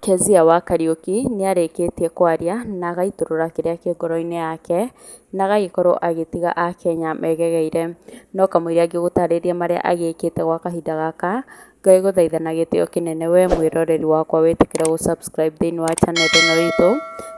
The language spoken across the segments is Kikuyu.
Kezia wa Kariuki nĩarĩkĩtie kwaria na agaitũrũra kĩrĩa kĩ ngoro-inĩ yake, na agagĩkorwo agĩtiga akenya megegeire. No kamũira ngĩgũtarĩria marĩa agĩkĩte gwa kahinda gaka, ngagĩgũthaitha na gĩtĩo kĩnene we mwĩroreri wakwa wĩtĩkĩre gũ subscribe thĩinĩ wa channel ĩno itũ,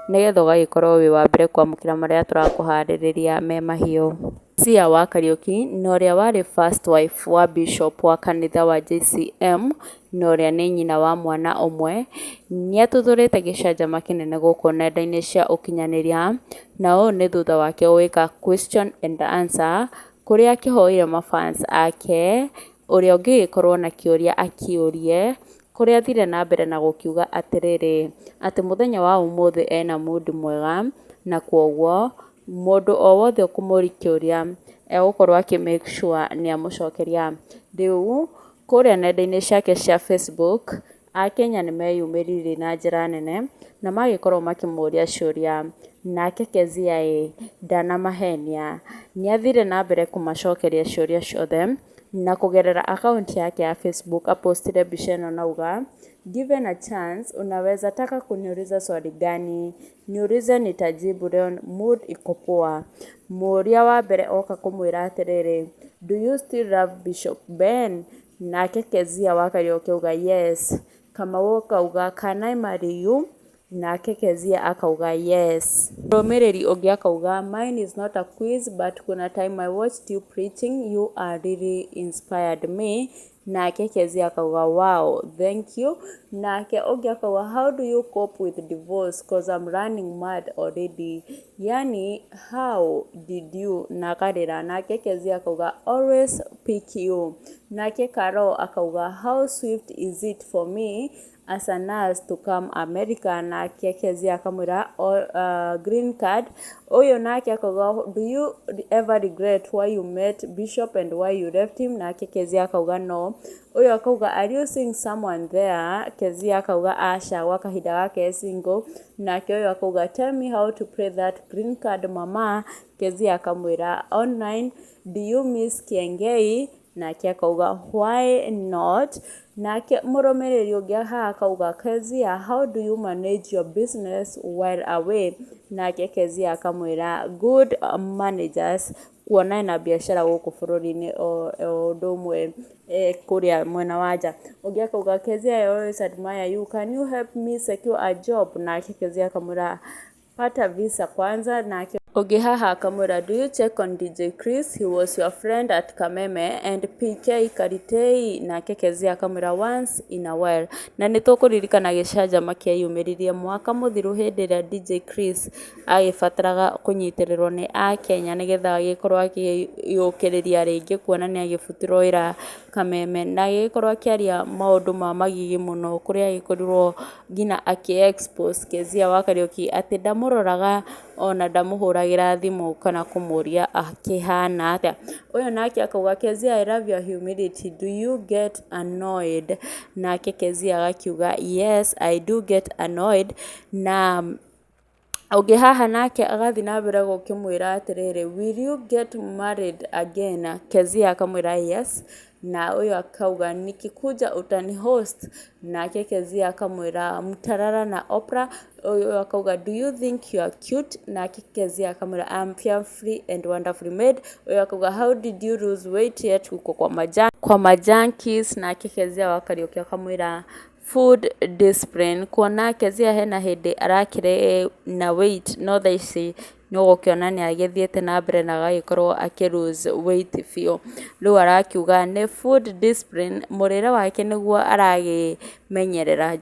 nĩgetha ũgagĩkorwo wĩ wa mbere kwamũkĩra marĩa tũrakũharĩrĩria me mahiũ. Kezia wa Kariuki na ũrĩa warĩ first wife wa bishop wa kanitha wa JCM na ũrĩa nĩ nyina wa mwana ũmwe, nĩatuthũrĩte gĩcanjama kĩnene gũkũ nenda-inĩ cia ũkinyanĩria, na ũũ nĩ thutha wake gwĩka question and answer, kũrĩa akĩhoire mafans ake ũrĩa ũngĩgĩkorwo na kĩũria akĩũrie, kũrĩa athire na mbere na gũkiuga atĩrĩrĩ, atĩ mũthenya wa ũmũthĩ ena mood mwega, na kwoguo mũndũ o wothe ũkũmũria kĩũria egũkorwo akĩ make sure nĩ amũcokeria. Rĩu kũrĩa nenda-inĩ ciake cia Facebook, akenya nĩ meyumĩririe na njĩra nene na magĩkorwo makĩmũria ciũria, nake Kezia ĩ ndanamahenia, nĩ athire na mbere kũmacokeria ciũria ciothe na kũgerera akaunti yake ya Facebook apostire mbica ĩno na auga, "Given a chance unaweza taka kuniuliza swali gani? Niulize nitajibu leo mood iko poa." Mũũria wa mbere oka kũmwĩra atĩrĩrĩ, "Do you still love Bishop Ben?" Nake Kezia wa Kariuki auga, "Yes." Kamau akauga, "Can I marry you?" Nake Kezia akauga, "Yes." Mũrũmĩrĩri ũngĩ akauga, "Mine is not a quiz but kuna time I watched you preaching, you are really inspired me." Nake Kezia akauga, "Wow, thank you." Nake ũngĩ akauga, "How do you cope with divorce, 'cause I'm running mad already, yani how did you?" Na akarĩra. Nake Kezia akauga, "Always pick you." Nake Karo akauga, "How swift is it for me as a nurse to come America?" Nake Kezia akamwĩra, "Green card." Ũyũ nake akauga, "Do you ever regret why you met Bishop and why you left him?" Nake Kezia akauga, "No." Ũyũ akauga, "Are you seeing someone there?" Kezia akauga, "Aca, gwa kahinda gaka e single." Nake ũyũ akauga, "Tell me how to play that green card, mama." Kezia akamwĩra, "Online." "Do you miss Kiengei?" Nake akauga, "Why not?" Nake mũrũmĩrĩri ũngĩ haha akauga, "Kezia, how do you manage your business while away?" Nake Kezia akamwĩra, "Good managers." Kuona ena biacara gũkũ bũrũri-inĩ o ũndũ ũmwe kũrĩa mwena wa nja. Ũngĩ akauga, "Kezia, I always admire you, can you help me secure a job?" Nake Kezia akamwĩra, "Pata visa kwanza." Nake ũngĩ haha akamwĩra, "Do you check on DJ Chris? He was your friend at Kameme and PK Karitei." Nake Kezia akamwĩra, "Once in a while." Na nĩ tũkũririkana gĩcanjama kĩeyumĩririe mwaka mũthiru hĩndĩ ĩrĩa DJ Chris agĩbataraga kũnyitĩrĩrwo nĩ akenya nĩgetha agĩkorwo akĩyũkĩrĩria rĩngĩ, kuona nĩ agĩbutirwo wĩra Kameme, na agĩgĩkorwo akĩaria maũndũ ma magigi mũno, kũrĩa agĩkorirwo nginya akĩ expose Kezia wa Kariuki atĩ ndamũroraga ona ndamũhũragĩra thimũ kana kũmũria akĩhana atĩa. Ũyũ nake akauga, "Kezia, I love your humility, do you get annoyed?" Nake Kezia agakiuga, "Yes, I do get annoyed." Na ũngĩ haha nake agathiĩ na mbere gũkĩmwĩra atĩrĩrĩ, "Will you get married again?" Kezia akamwĩra, "Yes." Na ũyũ akauga, "Nikikuja utani host?" Nake Kezia akamwĩra, "Mtalala na Oprah." Ũyũ akauga, "Do you think you are cute?" Nake Kezia akamwĩra, "I'm fearfully and wonderfully made." Ũyũ akauga, "How did you lose weight yet uko kwa majunkies?" Nake Kezia wa Kariuki akamwĩra, "Food discipline." Kuona Kezia hena hĩndĩ arakĩrĩ na weight, no thaa ici nĩ ũgũkĩona nĩ agĩthiĩte na mbere na agagĩkorwo akĩ lose weight biũ. Rĩu arakiuga nĩ food discipline, mũrĩre wake nĩguo aragĩmenyerera.